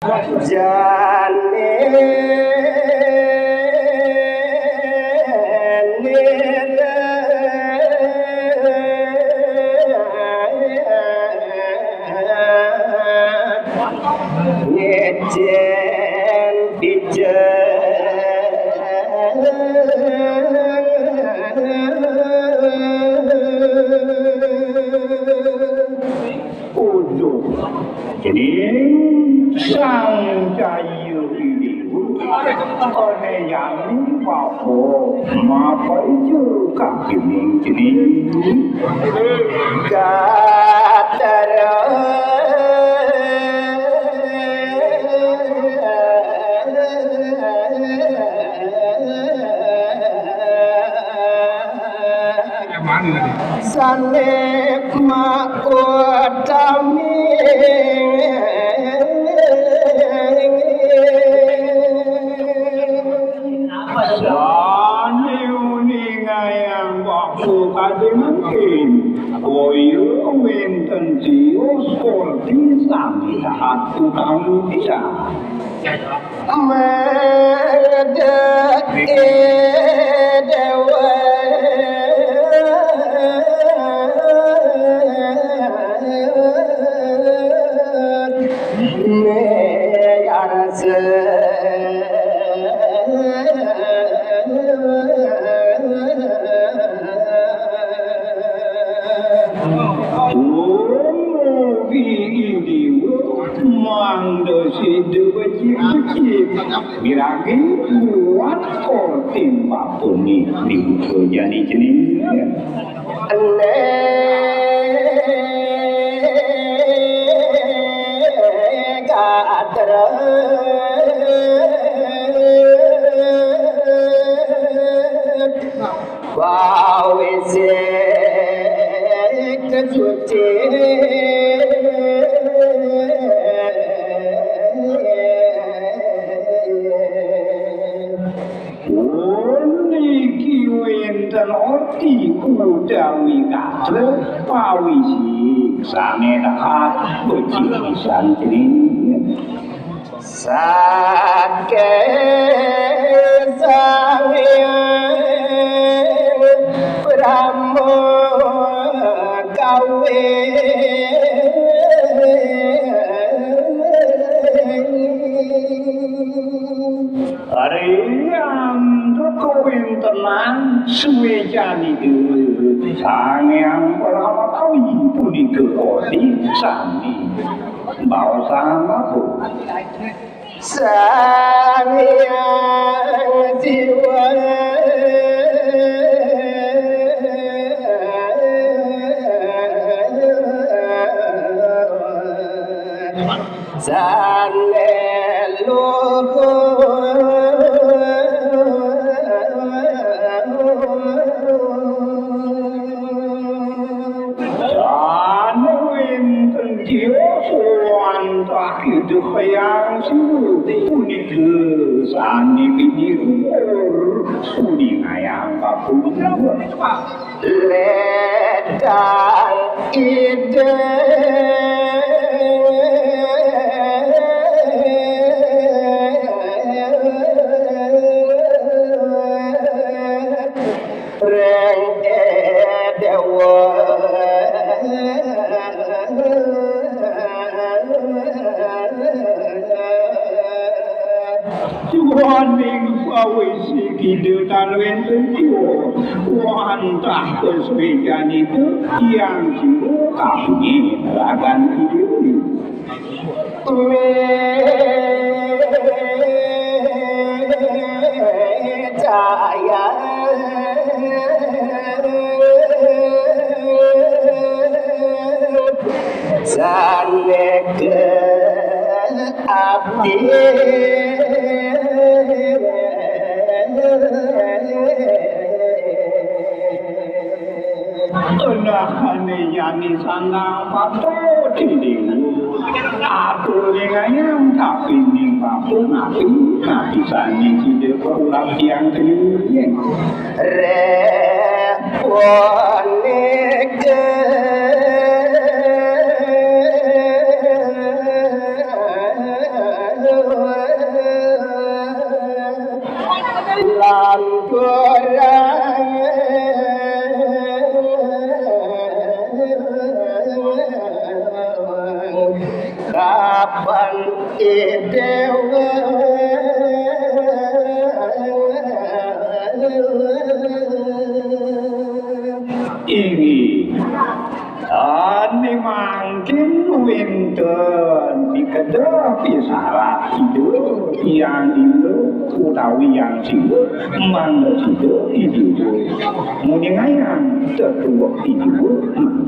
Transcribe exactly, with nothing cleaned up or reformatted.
Jane ngecen pijen. Uduh, cening sang caya ini. One yang ini bapa, mapa ija kakining cening. Gatra. Sane mautami. Sane uningayang bapa kadi mangkin. Boya wenten tios korti sami sahat utami pisan. Medek dewek meyarsa. Mugi Dewa mangda sida becik-becik. Miragi buat korting bapuni dibuka jani cening. Ene gatra. Pawisi kesuci. Puniki wenten orti utawi gatra pawisi sane dahat becik pisan cening. Saking Sang Hyang Brahma kawin. Riantuk kawéntenan suécaning Sang Hyang Brahma Kawi punika orti sami baosang apa? Sang Hyang Siwa. Sane luhur. Sane wenten tios wantah Ida Hyang Siwa punika sane pinirukur uningayang kaputra. Ledang Ida ring Dewa. Duaning sawise kida tan wenten kiwa, wantah kasuécaning Ida Hyang Siwa kasunyi ragan kidune. Cahaya. Saneke abdi. Nah, ane jani sandang patut didingu. Atur ning ayam tapi ning bapun api, tapi sani sida kurang tiang kenyuyen. Reponeke. Inggih. Ane mangkin wenten pikeda pisalah sida, Hyang Indra utawi Hyang Siwa, mangda sida idiwa. Muningayang tetuwek idiwa, mangda